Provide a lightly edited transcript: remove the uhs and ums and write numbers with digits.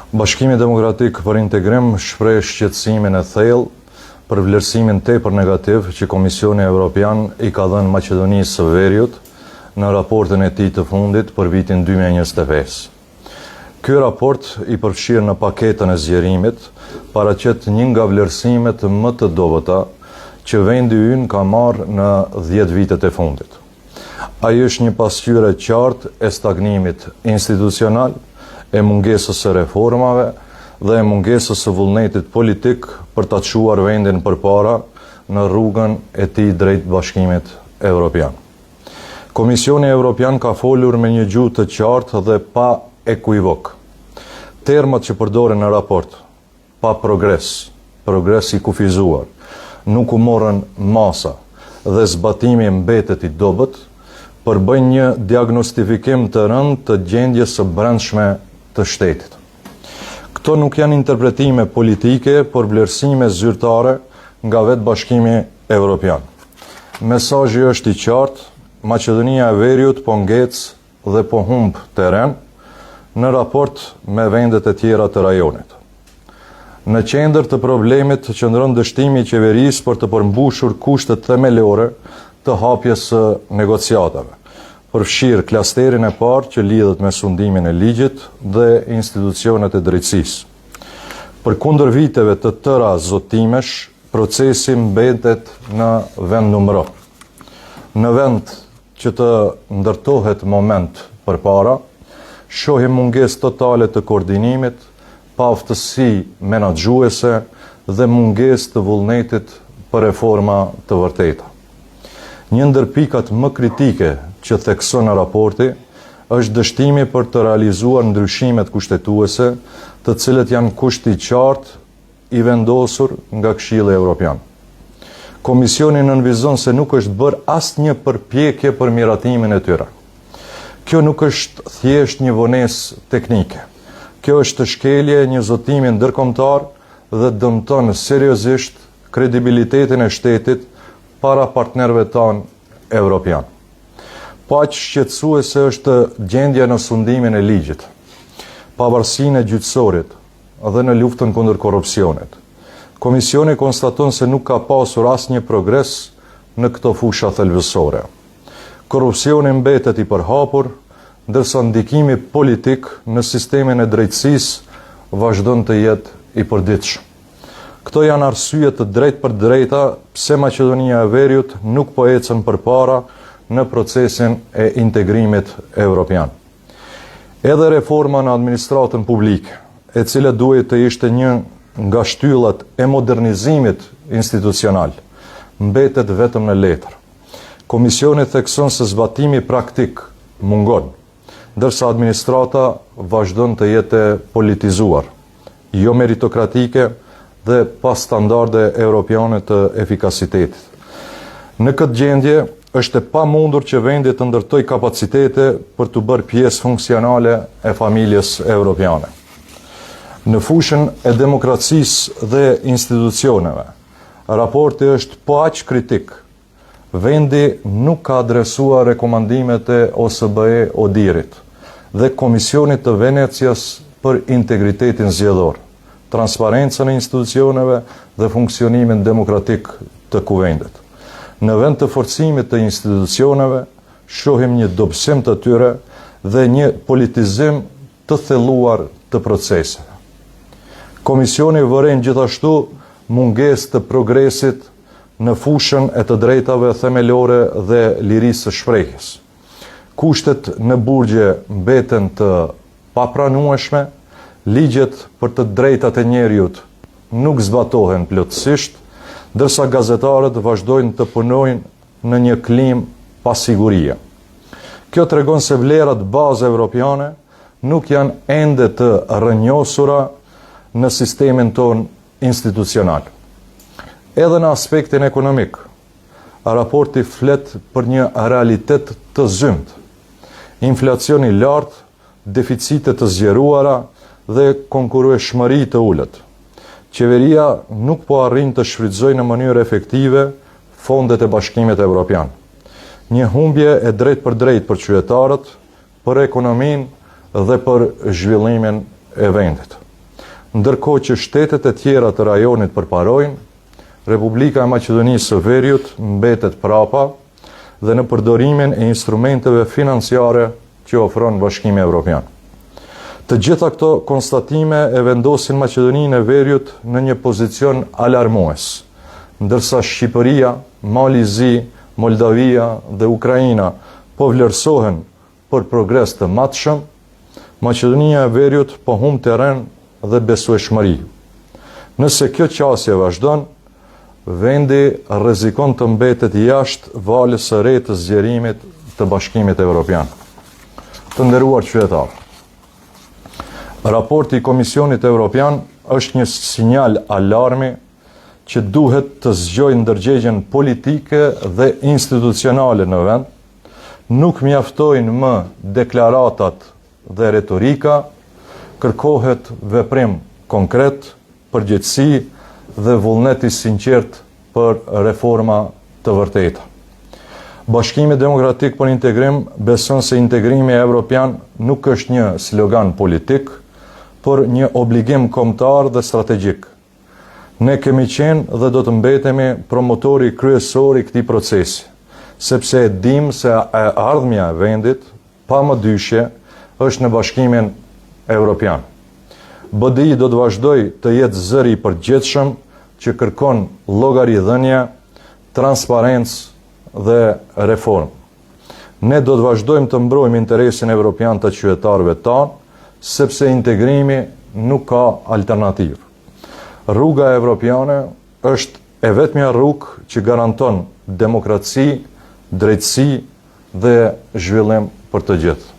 Bashkimi Demokratik për Integrim shpreh shqetësimin e thellë për vlerësimin tepër negativ që Komisioni Evropian i ka dhënë Maqedonisë së Veriut në raportin e tij të fundit për vitin 2025. Ky raport, i përfshirë në paketën e zgjerimit, paraqet një nga vlerësimet më të dobëta që vendi ynë ka marrë në 10 vitet e fundit. Ai është një pasqyrë e qartë e stagnimit institucional, e mungesës së reformave dhe e mungesës së vullnetit politik për ta çuar vendin përpara në rrugën e tij drejt Bashkimit Evropian. Komisioni Evropian ka folur me një gjuhë të qartë dhe pa ekuivok. Termat që përdoren në raport, pa progres, progres i kufizuar, nuk u morën masa dhe zbatimi mbetet i dobët, përbëjnë një diagnostifikim të rëndë të gjendjes së brendshme të shtetit. Këto nuk janë interpretime politike, por vlerësime zyrtare nga vetë Bashkimi Evropian. Mesazhi është i qartë, Maqedonia e Veriut po ngec dhe po humb terren në raport me vendet e tjera të rajonit. Në qendër të problemit qëndron dështimi i qeverisë për të përmbushur kushtet themelore të hapjes së negociatave, përfshirë klasterin e parë që lidhet me sundimin e ligjit dhe institucionet e drejtësisë. Përkundër viteve të tëra zotimesh, procesi mbetet në vendnumëro. Në vend që të ndërtohet moment përpara, shohim mungesë totale të koordinimit, paaftësi menaxhuese dhe mungesë të vullnetit për reforma të vërteta. Një ndër pikat më kritike që thekson raporti është dështimi për të realizuar ndryshimet kushtetuese, të cilët janë kusht i qartë i vendosur nga Këshilli Evropian. Komisioni nënvizon se nuk është bërë asnjë përpjekje për miratimin e tyre. Kjo nuk është thjesht një vonesë teknike. Kjo është shkelje e një zotimi ndërkombëtar dhe dëmton seriozisht kredibilitetin e shtetit para partnerëve tanë evropian. Po aq shqetësuese është gjendja në sundimin e ligjit, pavarësinë e gjyqësorit, dhe në luftën kundër korrupsionit. Komisioni konstaton se nuk ka pasur asnjë progres në këto fusha thelbësore. Korrupsioni mbetet i përhapur, ndërsa ndikimi politik në sistemin e drejtësisë vazhdon të jetë i përditshëm. Këto janë arsye të drejtpërdrejta pse Maqedonia e Veriut nuk po ecën përpara në procesin e integrimit evropian. Edhe reforma në administratën publike, e cila duhej të ishte një nga shtyllat e modernizimit institucional, mbetet vetëm në letër. Komisioni thekson se zbatimi praktik mungon, ndërsa administrata vazhdon të jetë e politizuar, jo meritokratike dhe pa standarde europiane të efikasitetit. Në këtë gjendje, është e pamundur që vendi të ndërtojë kapacitete për t'u bërë pjesë funksionale e familjes europiane. Në fushën e demokracisë dhe institucioneve, raporti është po aq kritik Vendi nuk ka adresuar rekomandimet e OSBE ODIHR-it dhe Komisionit të Venecias për integritetin zgjedhor, transparencën e institucioneve dhe funksionimin demokratik të Kuvendit. Në vend të forcimit të institucioneve, shohim një dobësim të tyre dhe një politizim të thelluar të proceseve. Komisioni vëren gjithashtu mungesë të progresit në fushën e të drejtave themelore dhe lirisë së shprehjes. Kushtet në burgje mbeten të papranueshme, ligjet për të drejtat e njeriut nuk zbatohen plotësisht, ndërsa gazetarët vazhdojnë të punojnë në një klimë pasigurie. Kjo tregon se vlerat bazë evropiane nuk janë ende të rrënjosura në sistemin tonë institucional. Edhe në aspektin ekonomik, raporti flet për një realitet të zymtë. Inflacion i lartë, deficite të zgjeruara dhe konkurrueshmëri të ulët. Qeveria nuk po arrin të shfrytëzojë në mënyrë efektive fondet e Bashkimit Evropian. Një humbje e drejtpërdrejtë për qytetarët, për ekonominë dhe për zhvillimin e vendit. Ndërkohë që shtetet e tjera të rajonit përparojnë, Republika e Maqedonisë së Veriut mbetet prapa dhe në përdorimin e instrumenteve financiare që ofron Bashkimi Evropian. Të gjitha këto konstatime e vendosin Maqedoninë e Veriut në një pozicion alarmues, ndërsa Shqipëria, Mali i Zi, Moldavia dhe Ukraina po vlerësohen për progres të matshëm, Maqedonia e Veriut po humb terren dhe besueshmëri. Nëse kjo qasje vazhdon, vendi rrezikon të mbetet jashtë valës së re të zgjerimit të Bashkimit Evropian. Të nderuar qytetarë, raporti i Komisionit Evropian është një sinjal alarmi që duhet të zgjojë ndërgjegjen politike dhe institucionale në vend, Nuk mjaftojnë më deklaratat dhe retorika, kërkohet veprim konkret, përgjegjësi dhe vullnet i sinqertë për reforma të vërteta. Bashkimi Demokratik për Integrim beson se integrimi evropian nuk është një slogan politik, por një obligim kombëtar dhe strategjik. Ne kemi qenë dhe do të mbetemi promotori kryesor i këtij procesi, sepse e dimë se e ardhmja e vendit, pa mëdyshje, është në Bashkimin Evropian. BDI do të vazhdojë të jetë zëri i përgjegjshëm që kërkon llogaridhënie, transparencë dhe reformë. Ne do të vazhdojmë të mbrojmë interesin evropian të qytetarëve tanë, sepse integrimi nuk ka alternativë. Rruga evropiane është e vetmja rrugë që garanton demokraci, drejtësi dhe zhvillim për të gjithë.